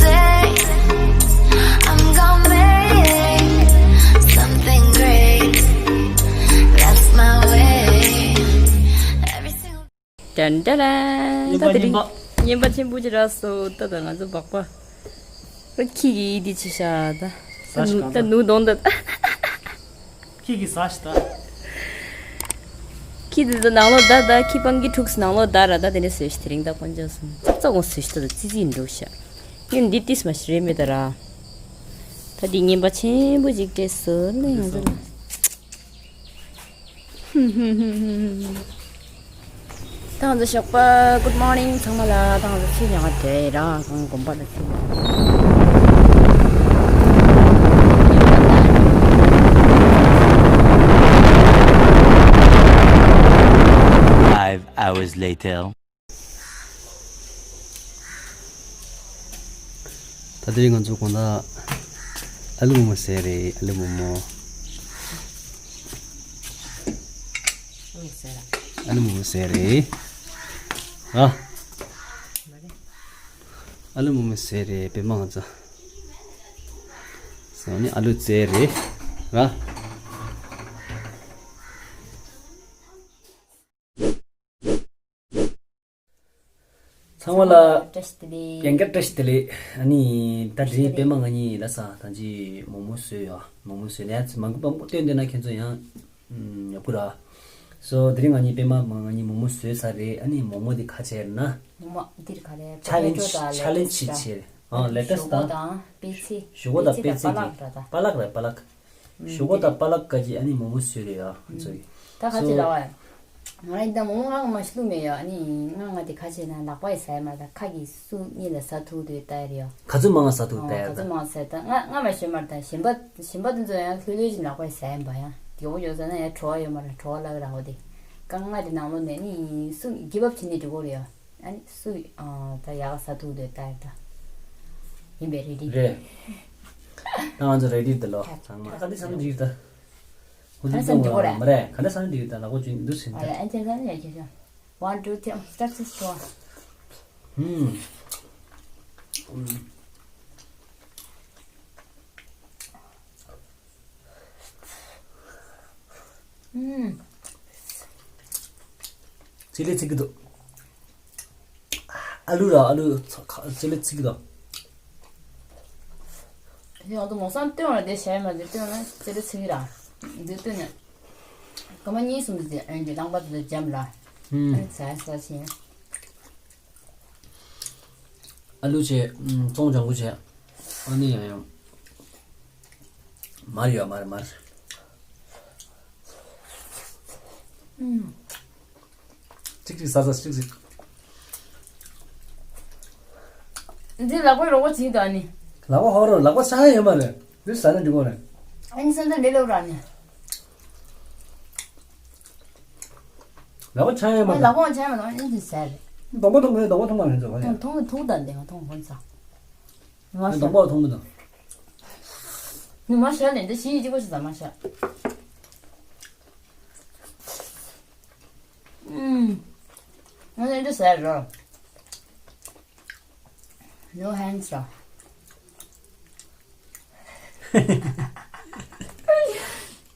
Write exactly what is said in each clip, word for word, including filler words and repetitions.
Day, I'm gonna make something great. That's my way. Every single ཏན་ཏན། ད་དེ་རིང་རྔན་པ་ཆེན་པོ་ཅིག་རག་སོང་། ད་ད་ང་ཚོ་སྦག་སྦག་ད་ཁྱི་གིས་ཡིད་བདེ་བྱས་ཤག་ད་ད་ནུ་ད་ནུ་གདོང་ད། ཁྱི་གིས་ཟ་ཤི་ད། ཁྱི་དེ་ཚོ་ནང་ལོགས་ད་ད་ཁྱི་སྤང་གི་ཕྲུགས་ནང་ལོགས་ད་ར། ད་དེ་འདྲ་བཟོས་ཤི། དེ་རིང་ད་དཀོན་མཆོག་གསུམ་ཙག་ཙག་འོང་བཟོས་ཤི་ད། ད་ཙི་ཙི་འགྲོ་ཤག་སྔོན་འདི་ཏིས་མ་ཤི་རེད་མེད་ད་ར། ད་འདི་རྔན་པ་ཆེན་པོ་ཅིག་སྤྲད་སོང་ལེ་ང་ཚོ་ལ། ཏང་ཙེ་ཞོགས་པ། Good morning ཚང་མ་ལ། ཏང་ཙེ་ཚུད་ཉག་ག་དྲེ་ར་གང་དགོན་པ་ལ་ཚུད། Five hours later. ད་དེ་རིང་ང་ཚོ་དགོང་དག་ཨ་ལུ་མོ་མོ་བཟས་རེད། ཨ་ལུ་མོ་མོ། ཨ་ལུ་མོ་མོ་བཟས་རེད་ར། ཨ་ལུ་མོ་མོ་བཟས་རེད་པད་མ། ང་ཚོ་ཟ་ནི་ཨ་ལུ་བཙལ་རེད་ར། ཚང་མ་ལ་བཀྲ་ཤིས་བདེ་ལེགས། ཡང་བསྐྱར་བཀྲ་ཤིས་བདེ་ལེགས། ཨ་ནི་ད་དེ་རིང་པད་མ་ང་གཉིས་ལ་ས་ད་ཅི་མོག་མོག་བཟོས་ཡོད། མོག་མོག་བཟོས་ནས་ཚི་མང་པོ་མང་པོ་བཏོན་བཏོན་ན་ཁྱེད་ཚོ་ཡང་ཡག་པོ་ར། སོ་དེ་རིང་ང་གཉིས་པད་མ་ང་གཉིས་མོག་མོག་བཟོས་ཚར་རེད། ཨ་ནི་མོག་མོག་དེ་ག་ཅི་ཟེར་ན། མོག་མོག་འདིར་ག་རེ། ཆ་ལེན་ཆ་ལེན་ཇི་ཟེར། ཨ་ལེ་ཊེ་སི་དང་པད་ཚལ། ཞུ་གོ་དང་པད་ཚལ་གྱི་པ་ལག་ར་ད། པ་ལག་ར་པ་ལག་ཞུ་གོ་དང་པ་ལག་ག་ཅི་ཨ་ནི་མོག་མོག་བཟོས་རེད་ཡ། ཚོ་ཡི་ད་ག་ཅི་ལ་བ། ང་རང་ད་མོག་མོག་ང་མ་ཤི་ལུག་མེད་ཡ། ཨ་ནི་ང་ང་དེ་ག་ཅི་ན་ལག་པ་ཡི་ཟ་ཡ་མ་ད་ཁ་གི་སུ་གཉིས་ལ་ཟ་ཐུག་དུས་ལྟ་ཡ་རེད་ཡ། ག་ཚོད་མང་ང་ཟ་ཐུག་ལྟ་ཡ་ག་ད། ཚོད་མང་ཟ་ད་ང་ང་མ་ཤི་མ་ད་གཞན་པ་གཞན་པ་དེ་ཚོ་ཡང་ལྷོད་ལྷོད་ཅིག་ལག་པ་ཡི་ཟ་ཡ་འབའ་ཡ། དེ་འོ་ཡོད་ཟ་ན་ཡ་བྲོ་བ་ཡོད་མ་ར་བྲོ་བ་ལག་ར་འོ་དེ། ཀ་ང་དེ་ནང་ལོ་ནས་ནི་སུ་གི་བབ་ཕྱི་ནས་འགྲོ་གོ་རེད་ཡ། ཨ་ནི་སུ་ཨ་ད་ཡག་ས་ཐུག་འདོད་ལྟ་ཡ་ད། ཡིན་པའི་རེ་ཌི་རེད། ད་ང་ཚོ་རེ་ཌི་འདི་ལོ་ཚང་མ། ག་འདི་ཚང་འདི་ད། ཧུ་ད་འདི་ཚང་འདི་གོ་རེད། མ་རེད། ག་འདི་ཚང་འདི་ད་ལ་གོ་ཅུན་འདུ་སིན་ད། ཨ་ཡ་ཨན་ཅན་ཚང་ཡ་ཁྱེད་ཤོ། One, two, three, start this one. ཧུམ། ཨུམ། ཅི་ལེ་ཚིག་གི་འདུག་ཨ་ལུ་ར་ཨ་ལུ་ཚ་ཁ་ཅི་ལེ་ཚིག་གི་འདུག་ཡང་ཏུ་མོ་སང་སྟོན་ལ་དེ་ཞེ་མ་དེ་སྟོན་ལ་ཅི་ལེ་ཚིག་གི་ར། དེ་སྟོན་ནས་སྐར་མ་གཉིས་གསུམ་དེ་ཨན་གྱི་རླངས་པ་དེ་འཇམ་ར། ཨུམ། ཨན་ཚ་ས་ཆེན། ཨ་ལུ་ཆེ་ཙོང་ལྗང་གུ་ཆེ། ཨ་ནི་ཡང་ཡང་མར་ཡོད་མར་མར། ཅིག་ཅིག་ཟ་ཟ་ཅིག་ཅིག་འདི་ལག་པའི་རོགས་པ་བྱིས་དང་ནི། ལག་པ་ཧོ་རོ་ལག་པ་ཆག་ཡོད་མ་རེད། འདི་ཟ་ན་འགྲིག་གོ་རེད། ཨ་ནི་སེམས་ཚ་འདི་ལོ་ར་ནི། ལག་པ་ཆག་ཡོད་མ་རེད། ལག་པ་ཆག་ཡོད་མ་རེད། ཨ་ནི་འདི་ཟ་རེད། སྡོང་པོ་མཐོང་གི་རེད། སྡོང་པོ་མཐོང་མ་རེད་ཚོ་ག་ཡ། མཐོང་མཐོང་དང་འདི་མ་མཐོང་གོ་ནི་ཟ། ནི་མ་ཤ། སྡོང་པོ་མཐོང་གི་དང་། ནི་མ་ཤ་ནི་འདི་ཞི་ཡི་གཅིག་པ་ཞིག་ཟ་མ་ཤ། ཨུམ། ང་ནི་འདི་ཟ་རོ། No hands ར།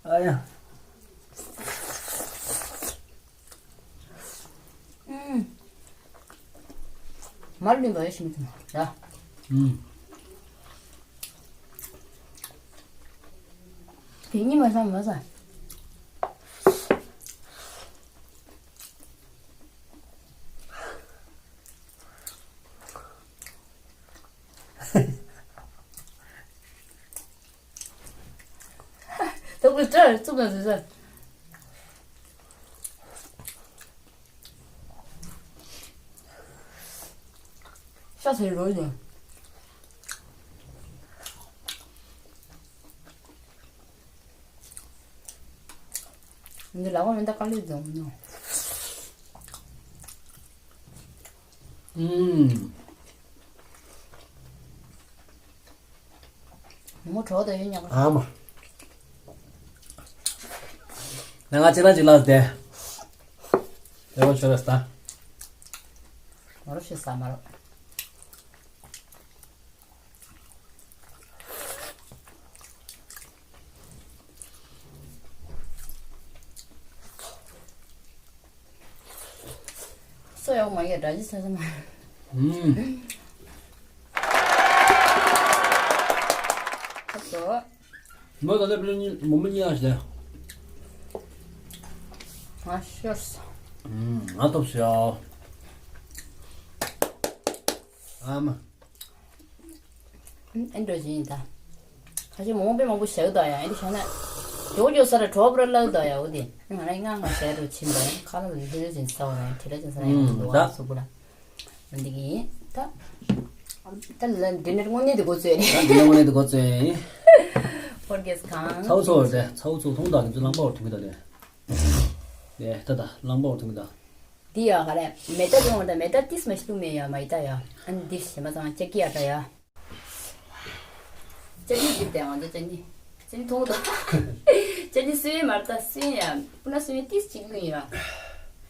ཨ་ཡ། ཨུམ། མར་ལུས་པ་ཡོད་ཤི་མི་ཐུབ་ཡ། ཨུམ། དེ་གཉིས་མ་ཟ་མ་ཟ། ད་ཁོས་སྐྲ་རེ་བཙུགས་ན་ཟེར་ས། ཤ་ཟེར་རོ་ཡིན། འདི་ལག་པ་མེ་མདའ་དཀར་ལུད་འཛོམས་ནོ། ཨུམ། མོ་གྲོགས་དང་ཡོད་ཉག་ག་ཨ་མ། ང་ང་ཅི་ན་ཅི་ལ་དེ། དེ་བ་ཆོ་ར་སྟ། མ་རོ་ཤི་ས་མ་རོ། ཚོ་ཡོག་མ་ཡོད་འདྲ་ཅི་ཚ་ཚ་མ། ཨུམ། ཁ་ཚོ། མོ་ད་ལེ་པི་ལེ་མོ་མི་ཉལ་ཞེ། ང་ཤོར་སོང་། ཨུམ། ང་སྟོབས་ཤོར། ཨ་མ། ཨེ་འགྲོ་བཞིན་ཡིན་ད། ཁ་ཤས་མང་པོ་མང་པོ་བཞག་ད་ཡ། ཨེ་འདི་བཞག་ན། མགྱོགས་མགྱོགས་ས་ར་གྲོགས་པོ་ར་བརླག་ད་ཡ། འོ་དེ། ང་རང་ང་ང་བཞག་འགྲོ་ཕྱིན་པ་ཡིན། ཁ་ལག་ལ་ལྷོད་ལྷོད་ཅིག་ཟ་བ་ར་ཡིན། དེ་ར་ཅིག་ཟ་ན་ཡང་འདུག་ཨ་སོ་པོ་ར། འདི་གི་ད། ད་ལ་འདི་ནས་དངོས་གནས་དེ་གོ་ཚོད་རེད། ད་འདི་ནས་དངོས་གནས་དེ་གོ་ཚོད་ཡིན། ཕོར་གེས་གང་། ཚའུ་ཚོ་རེད། ཚའུ་ཚོ་མཐོང་དང་གི་ཚོ་ལམ་པ་བར་ཐུག་གི་ད་དེ། ཡེ་ད་ད་ལམ་པ་བར་ཐུག་གི་ད། འདི་ཡ་ག་རེ། མེ་ཏ་ཡོང་ད་མེ་ཏ་ཏིས་མ་ཤི་ལུ་མེ་ཡ་མ་ཡི་ད་ཡ། ཨན་འདི་ཤེ་མ་ཚང་ཅེ་ཀི་ཡ་ད་ཡ། ཅ་ནི་འདི་དེ་ང་ཚོ་ཅ་ནི། ཅ་ནི་མཐོང་དང་། ཅ་ནི་སུའི་མར་ད་སུའི་ཡ། སྤུ་ན་སུའི་ཏིས་ཅིག་ལུ་ཡ།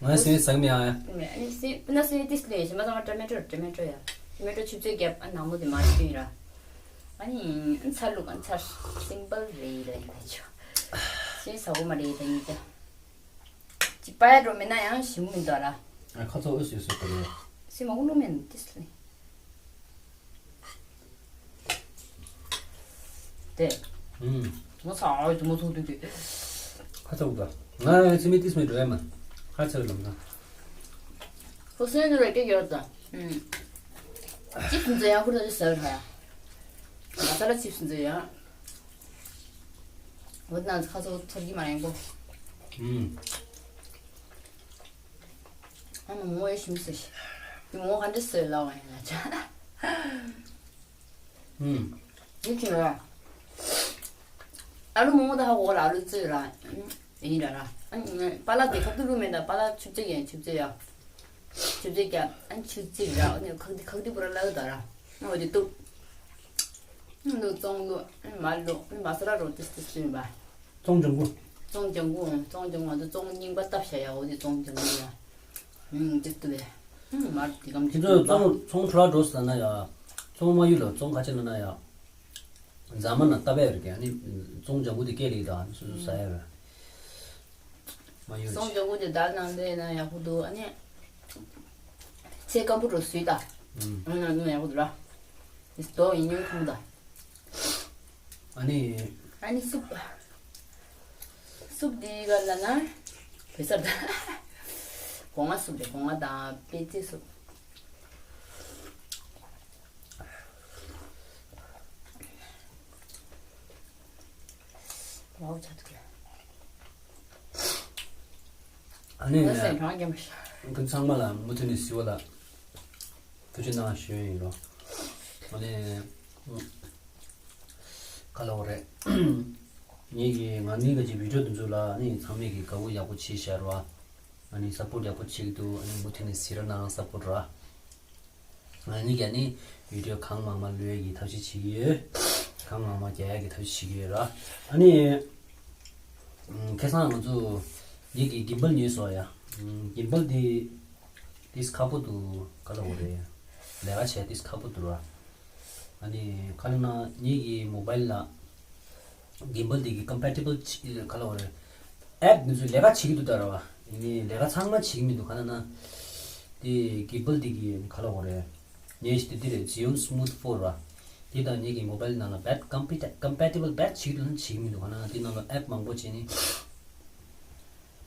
ང་སུའི་ཟག་མེ་ཡ། ཨ་ནི་སུའི་སྤུ་ན་སུའི་ཏིས་ལུ་ཡ་ཤེ་མ་ཚང་ཊ་མེ་ཊོ་ཊ་མེ་ཊོ་ཡ། ཊ་མེ་ཊོ་ཆུ་ཚོད་བརྒྱབ་ཨ་ནང་ལོ་དེ་མ་ཤི་ཡ། ཨ་ནི་ཨ་ཚར་ལུག་ཨ་ཚར་སིམ་པལ་རེད་རེད་ཡིན་པ་ཆོ། སུའི་ཟ་གོ་མ་རེད་ད་ཡིན་ད། ཅིག་པ་ཡ་འགྲོ་མེད་ན་ཡང་ཞིམ་མི་འདུག་ར། ཨ་ཁ་ཚོ་ཨོ་སི་སི་ཏོ་རེད། སི་མ་ཀུ་ལུ་མེན་ཏིས་ལེ། དེ། ཨུམ། ང་ཚ་ཨོ་དུ་མོ་ཚོ་དུ་དུ། ཁ་ཚོ་ག་ང་ཚི་མི་ཏིས་མི་འགྲོ་ཡ་མ། ཁ་ཚོ་ལམ་ན། ཁོ་སེན་ནུ་རེ་ཀེ་ཡོད་ད། ཨུམ། ཅིབ་སི་འཛོ་ཡ་ཁུར་ད་ཅི་ཟེར་ཧ་ཡ། ང་ཚ་ལ་ཅིབ་སི་འཛོ་ཡ། འོ་ན་ཁ་ཚོ་ཚར་གི་མ་ཡིན་གོ། ཨུམ། ཨ་མ་མོ་ཡེ་ཞིམ་སེ་ཤི། ངོ་ག་འདྲ་སེ་ལ་བ་ཡིན་ལ་ཆ། ཨུམ། ཡེ་ཁྱི་ར། ཨ་ལུ་མོ་ད་ཧ་གོ་ལ་ཨ་ལུ་ཙི་ར། ཡིན་ར་ར། ཨ་ནི་པ་ལ་དེ་ཁ་ཏུ་ལུ་མེ་ད་པ་ལ་ཆུབ་ཙེ་ཡན་ཆུབ་ཙེ་ཡ། ཆུབ་ཙེ་ཀྱ་ཨ་ཆུབ་ཙེ་ར། ཨ་ནི་ཁག་དི་ཁག་དི་པུ་ར་ལ་ད་ར། ཨ་འོ་དེ་ཏུ། ལུ་ཙོང་ལུ། མ་ལུ། མ་ས་ར་རོ་ཏི་སི་ཏི་སུ་ཡིན་པ། ཙོང་ལྗང་གུ། ཙོང་ལྗང་གུ། ཙོང་ལྗང་གུ་ང་ཚོ་ཙོང་རྙིང་པ་བཏབ་བཞག་ཡ། འོ་དེ་ཙོང་ལྗང་གུ་ཡ། ཨུམ་ཏི་ཏི་ལེ། ཨུམ་མར་དི་གམ་ཁྱེད་ཅི་ཚོ་ཙོང་ཙོང་ཁྲ་འགྲོ་ཟ་ན་ཡ། ཙོང་མ་ཡུ་ལ་ཙོང་ཁ་ཆེ་ན་ན་ཡ། རྫ་མ་ན་ཏ་བས་རེད་ཀྱ་ནི། ཙོང་ལྗང་གུ་དེ་སྐད་རེད་ད་སུ་སུ་ཟ་ཡ་རེད། མ་ཡུ་ཙོང་ལྗང་གུ་དེ་ད་ནང་དེ་ན་ཡ་ཧུ་དུ་ཨ་ནི། ཚེ་སྐམ་པོ་འགྲོ་སུས་ད། ཨུམ། ཨ་ན་ནུ་ཡ་ཧུ་དུ་ར། ཨིས་དོ་ཡིན་ཉུང་ཐུང་ད། ཨ་ནི། ཨ་ནི་སུབ། སུབ་འདི་ག་ལ་ན། བེ་སར་ད། སྒོ་ང་སུབ་རེད་སྒོ་ང་དང་པེ་ཙེ་སུབ། ཨ་ནི། ང་སེམས་གྲང་རྒྱབ་མ་ཤ། ཁྱེད་ཚང་མ་ལ་མུ་མཐུད་ནས་གཟིགས་པ་ལ། ཐུགས་རྗེ་གནང་ཞུ་ཡིན་རོ། ཨ་ནི། ག་ལ་འོ་རེད། ངེད་ཀྱིས་ང་ནིང་ག་ཅིག་བི་ཌིའོ་འདི་ཚོ་ལ་ཨ་ནི་ཚང་མས་ཀྱིས་དགའ་པོ་ཡག་པོ་བྱས་ཤར་བ། ཨ་ནི་སབ་པོར་ཡག་པོ་བྱེད་ཀྱི་འདུག་ཨ་ནི་མུ་མཐུད་ནས་གཟིགས་རོགས་གནང་སབ་པོར་ར། ང་ནིང་ག་ནི་བི་ཌིའོ་གང་མང་མང་བླུག་ཡས་ཀྱི་ཐབས་ཤེས་བྱེད་ཀྱི་ཡོད། གང་མང་མང་རྒྱག་ཡས་ཀྱི་ཐབས་ཤེས་བྱེད་ཀྱི་ཡོད་ར། ཨ་ནི། ཁ་སང་ང་ཚོ་ངེད་ཀྱིས་གིམ་བལ་ཉོས་སོང་ཡ། གིམ་བལ་འདི། ཏིས་ཁག་པོ་འདུག་ག་ལ་འོ་རེད། ལས་ཀ་བྱས་ཏིས་ཁག་པོ་འདུག་ར། ཨ་ནི་ག་ལ་ན་ངེད་ཀྱི་མོ་བལ་ལ། གིམ་བལ་འདི་གི་ཀམ་པེ་ཊི་བལ་ཅིག་ག་ལ་འོ་རེད། ཨེབ་འདི་ཚོས་ལས་ཀ་བྱེད་ཀྱི་འདུག་ད་ར་བ། ཨ་ནི་ལས་ཀ་ཚང་མ་བྱེད་ཀྱི་མི་འདུག་ག་ལ་ན། དེ་གིམ་བལ་འདི་གི་ག་ལ་འོ་རེད། ངས་ཞིག་དེ་འདི་རེད། ཛི་ཡོན་སི་མུ་ཐི་ཕོར་ར། དེ་དང་ངེད་ཀྱི་མོ་བལ་ནང་ལ་བེད་ཀམ་པི་ཊ་ཀམ་པེ་ཊི་བལ་བེད་བྱེད་ཀྱི་འདུག་ན་བྱེད་ཀྱི་མི་འདུག་ག་ལ་ན་དེ་ནང་ལ་ཨེབ་མང་པོ་བྱས་ནི།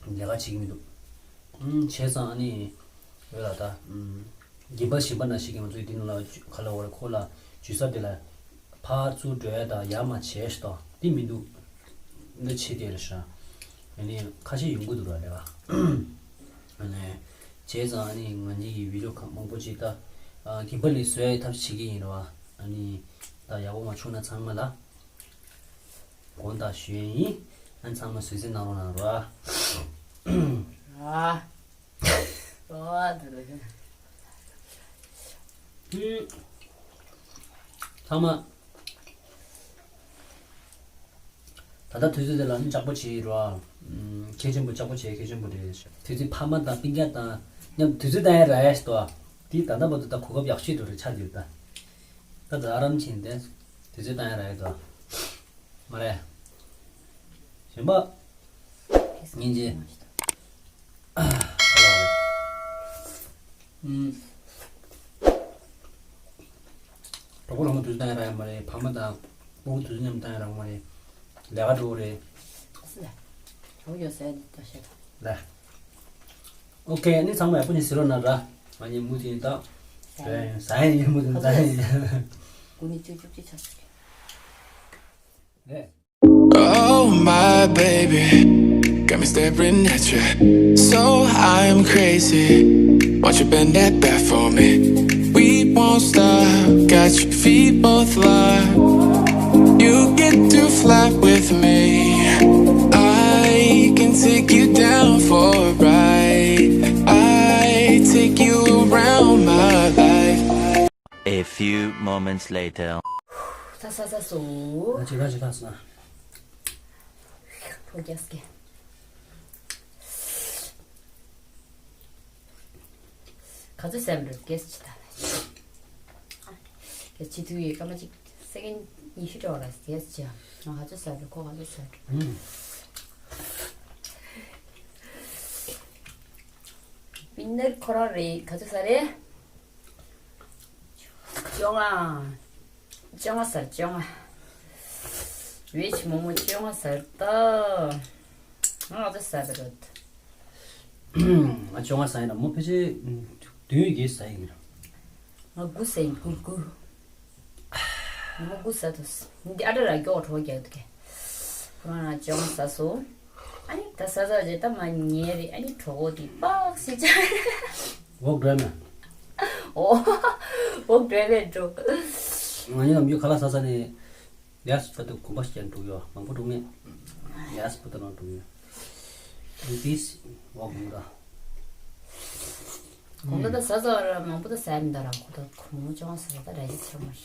ལས་ཀ་བྱེད་ཀྱི་མི་འདུག་ཨུམ། བྱས་ཙང་ཨ་ནི། ཡོད་ལ་ད། ཨུམ། གིམ་བལ་གཞན་པ་ནང་བཞིན་གྱི་ང་ཚོའི་འདི་ནང་ལ་ག་ལ་འོ་རེད་ཁོ་ལ་འཇུ་ས་དེ་ལ། ཕར་ཚུར་འགྲོ་ཡ་དང་ཡར་མར་བྱས་ཤི་དང་དེ་མི་འདུག་འདི་ཆེ་དེ་རེད་ཤག་ཨ་ནི་ཁ་ཤས་ཡོང་གི་འདུག་ར་ལས་ཀ་ཨ་ནི། བྱས་ཙང་ཨ་ནི་ང་གཉིས་ཀྱི་བི་ཌིའོ་ཁག་མང་པོ་ཅིག་ད། གིམ་བལ་ནས་བཟོ་ཡའི་ཐབས་ཤེས་བྱེད་ཀྱི་ཡིན་ར་བ། ཨ་ནི། ད་ཡག་པོ་མ་བྱུང་ན་ཚང་མ་ལ། དགོངས་དག་ཞུ་ཡ་ཡིན། ཨ་ནི་ཚང་མ་བཟོད་བསྲན་གནང་རོགས་གནང་ར། ཨ། ཨོ་དེ་རེད། ཚང་མ། ད་ལྟ་དུས་ཚོད་དེ་ལ་ནི་ལྕགས་པོ་བྱེད་རོགས། ཁྱེད་ཆེན་པོ་ལྕགས་པོ་བྱེད་ཁྱེད་ཆེན་པོ་རེད། དུས་ཚོད་ཕ་མ་དང་སྤུན་ཀྱག་དང་མཉམ་དུས་ཚོད་བཏང་ཡ་རག་ཡ་ཞིག་འདུག་དེ་ད་ལྟ་བར་དུ་ད་གོ་སྐབས་ཡག་ཤོས་འདུག་རེད་ཆགས་འདུག་ད། ད་ད་ཨ་རམ་ཕྱིན་ཏེ་དུས་ཚོད་བཏང་ཡ་རག་ཡ་འདུག་མ་རེད། གཞན་པ། སྙིང་རྗེ། ཧ་ལས་པ་རེད། ཨུམ། གྲོགས་པོ་རང་གི་དུས་ཚོད་བཏང་ཡ་རག་ཡ་མ་རེད། ཕ་མ་དང་སྤུ་གུ་དུས་ཚོད་མཉམ་དུ་བཏང་ཡ་རག་མ་རེད། ལས་ཀ་འགྲོ་གི་རེད། ཨ་ཙི་ལ། གྲོགས་ཡོད་ཟེར་ནས་ལྟ་ཤེས་དང་། ལ། ཨོ་ཁེ། ཨ་ནི་ཚང་མ་ཡག་པོ་ནས་ཟེར་རོགས་གནང་ར། ང་གཉིས་མུ་མཐུད་ནས་ད། ཟ་ཡིན། ཟ་ཡིན། མུ་མཐུད་ནས་ཟ་ཡིན། དགུ་ནི་བཅུ་བཅུ་གཅིག་ཆགས་སོང་། ལས། Oh my baby, got me staring at you. So I'm crazy. Won't you bend that back for me? We won't stop. Got your feet both locked. You get to fly with me. I can take you down for a ride. I take you around my life. A few moments later. ད་ཟ་ཟ་སོ། ང་ཅི་ང་ཅི་ད་ཟ། ཕོ་རྒྱག་སྐད། ག་ཚོད་ཟ་མི་འགྲོ་རྒྱག་ཅི་ད་ལ། རྒྱག་ཅི་དུས་ཡི་སྐར་མ་གཅིག་སེ་ཀེན་ཉི་ཤུ་འགྲོ་ལ་རྒྱག་ཅི། ང་ག་ཚོད་ཟ་འགྲོ་ཁོ་ག་ཚོད་ཟ་འགྲོ། ཨུམ། མི་ནར་ཁོ་རང་རེད། ག་ཚོད་ཟ་རེད། བཅོ་ལྔ། བཅོ་ལྔ་ཟེར། བཅོ་ལྔ། བེཇ་མོག་མོག་བཅོ་ལྔ་ཟེར་ད། ང་ཚོ་ཟ་གི་རེད། ང་བཅོ་ལྔ་ཟ་ཡིན་ན་མོ་ཕལ་ཆེར་བདུན་བརྒྱད་ཟ་ཡིན་ར། ང་དགུ་ཟ་ཡིན། དགུ་དགུ། ང་དགུ་ཟ་ཐུབ། འདི་ཨ་འདྲ་ར་མགྱོགས་གྲོགས་རྒྱག་འདུག་གས། ཁོ་རང་ལ་བཅོ་ལྔ་ཟ་སོང་། ཨ་ནི་ད་ཟ་ཟ་རྗེས་ད་མ་ཉལ་རེད། ཨ་ནི་གྲོགས་པོ་དེ་པགས་སེ་ཆགས། འོག་འགྲོ་མེད། འོ། འོག་འགྲོ་མེད་འགྲོ། ང་ཡང་ཡུལ་ཁ་ལག་ཟ་ཟ་ནས་ཡར་སུ་ད་དུ་གོམ་པ་ཞིག་ཀྱང་འགྲོ་ཡོད། མང་པོ་འགྲོ་མེད། ཡར་སུ་ད་ལོག་འགྲོ་ཡོད། འདི་དེས་འོག་འགྲོ་ད། གོམ་པ་ད་ཟ་ཟ་ར་མང་པོ་ད་ཟ་མི་འདུག་ར། ཁོ་ད་གོམ་པ་ཅུང་ཟ་ད་ར་ཡི་ཆེ་མ་རེད།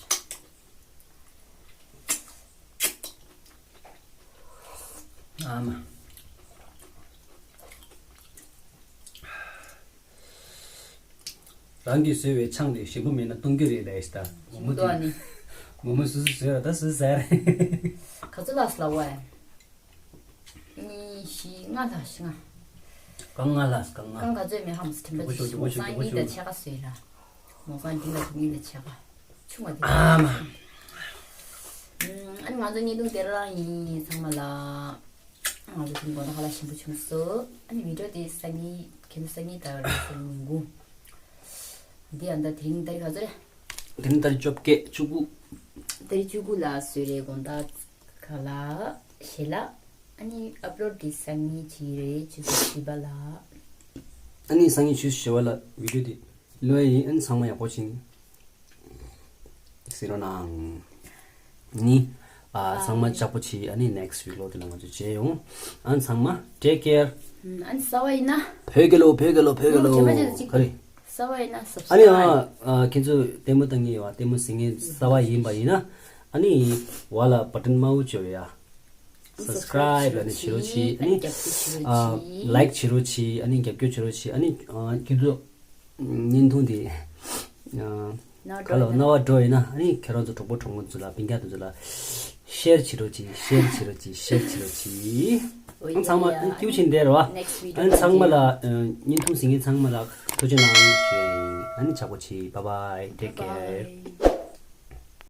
ཨ་མ། རང་གིས་བཟོས་པའི་ཆང་དེ་ཞིམ་པོ་མེད་ན་བཏུང་རྒྱུ་རེད་ལས་ཤི་ད། མོ་མོ་ཞིམ་པོ་ཨ་ནི། མོ་མོ་སུ་སུ་བཟོས་ར་ད་སུ་ཟ་རེད། ག་ཚོད་ལགས་ལ་བ། གཉིས་བཞི་ལྔ་ལྷག་བཞི་ལྔ། རྐང་ལྔ་ལྷག་རྐང་ལྔ། རྐང་ག་ཚོད་མེད་ཧམ་སི་ཐིམ་པ་མགྱོགས་པོ་ཞིག་མགྱོགས་པོ་ཞིག་མོ་སང་གཉིས་དང་ཕྱེད་ཀ་བཟོས་ལ། མོ་སང་འདི་ལ་དེ་གཉིས་དང་ཕྱེད་ཀ། ཆུང་བ་དེ། ཨ་མ། ཨ་ནི་ང་ཚོ་བརྙན་ཐུང་དེ་རང་ཡིན། ཚང་མ་ལ། ང་ཚོ་ཐེངས་གོང་ད་ཧ་ལ་ཞིམ་པོ་བྱུང་སོང་། ཨ་ནི་བི་ཌིའོ་དེ་སང་ཉིན་ཁྱེད་ཚོ་སང་ཉིན་ལྟ་བར་སང་ཉིན་གུང་། འདི་ཡང་ད་དེ་རིང་ཏ་རིག་ག་ཚོད་རེད། དེ་རིང་ཏ་རིག་བཅོ་བརྒྱད། བཅུ་དགུ། ཏ་རིག་བཅུ་དགུ་ལ་བཟོས་རེད། དགོང་དག་ག་ལ་ཞེ་ལ། ཨ་ནི་ཨབ་ལོཌ་འདི་སང་ཉིན་བྱེད་རེད། ཆུ་ཚོད་བཞི་པ་ལ། ཨ་ནི་སང་ཉིན་ཆུ་ཚོད་བཞི་པ་ལ་བི་ཌིའོ་འདི་ལོས་ཡིན། ཨ་ནི་ཚང་མ་ཡག་པོ་བྱིན། ཟེར་རོགས་གནང་། ནི། ཨ། ཚང་མ་ལྕགས་པོ་བྱེད། ཨ་ནི་next week ལོ་དེ་ལ་ང་ཚོ་མཇལ་ཡོང་། ཨ་ཚང་མ་take care། ཨ་ནི་གསར་པ་ཡིན་ན། བོད་རྒྱལ་ལོ། བོད་རྒྱལ་ལོ། བོད་རྒྱལ་ལོ། ཁྱེད་རང་ཚོ་གཅིག་ག་རེ། གསར་པ་ཡིན་ན་subscribe། ཨ་ནི་ཨ། ཨ། ཁྱེད་ཚོས་ལྟད་མོ་ལྟ་མཁན་ཡོད་པ། ལྟད་མོ་གཟིགས་མཁན་གསར་པ་ཡིན་པ་ཡིན་ན། ཨ་ནི་བ་ལ་བ་ཊན་དམར་པོ་བཅོས་ཡ། subscribe ལ་ནི་བྱེད་རོགས་བྱེད། ཨ་ནི་ཨ། like བྱེད་རོགས་བྱེད། ཨ་ནི་རྒྱབ་སྐྱོར་བྱེད་རོགས་བྱེད། ཨ་ནི་ཨ། ཁྱེད་ཚོ་བརྙན་ཐུང་འདི་ཨ། ག་ལ་རྣ་བ་འགྲོ་ཡིན་ན། ཨ་ནི་ཁྱེད་རང་ཚོ་གྲོགས་པོ་གྲོགས་མོ་ཚོ་ལ། སྤུན་ཀྱག་དེ་ཚོ་ལ་share བྱེད་རོགས་གྱིས། share བྱེད་རོགས་གྱིས། share བྱེད་རོགས་གྱིས། ཨ། ཚང་མ་ཨ་ནི་སྐྱིད་པོ་བྱེད་བསྡད་རོགས། ཨ་ནི་ཚང་མ་ལ་ཨ། བརྙན་ཐུང་གཟིགས་མཁན་ཚང་མ་ལ་ཐུགས་རྗེ་གནང་ཞུ་ཡ་ཡིན། ཨ་ནི་ཆགས་པོ་བྱེད། bye bye, take care.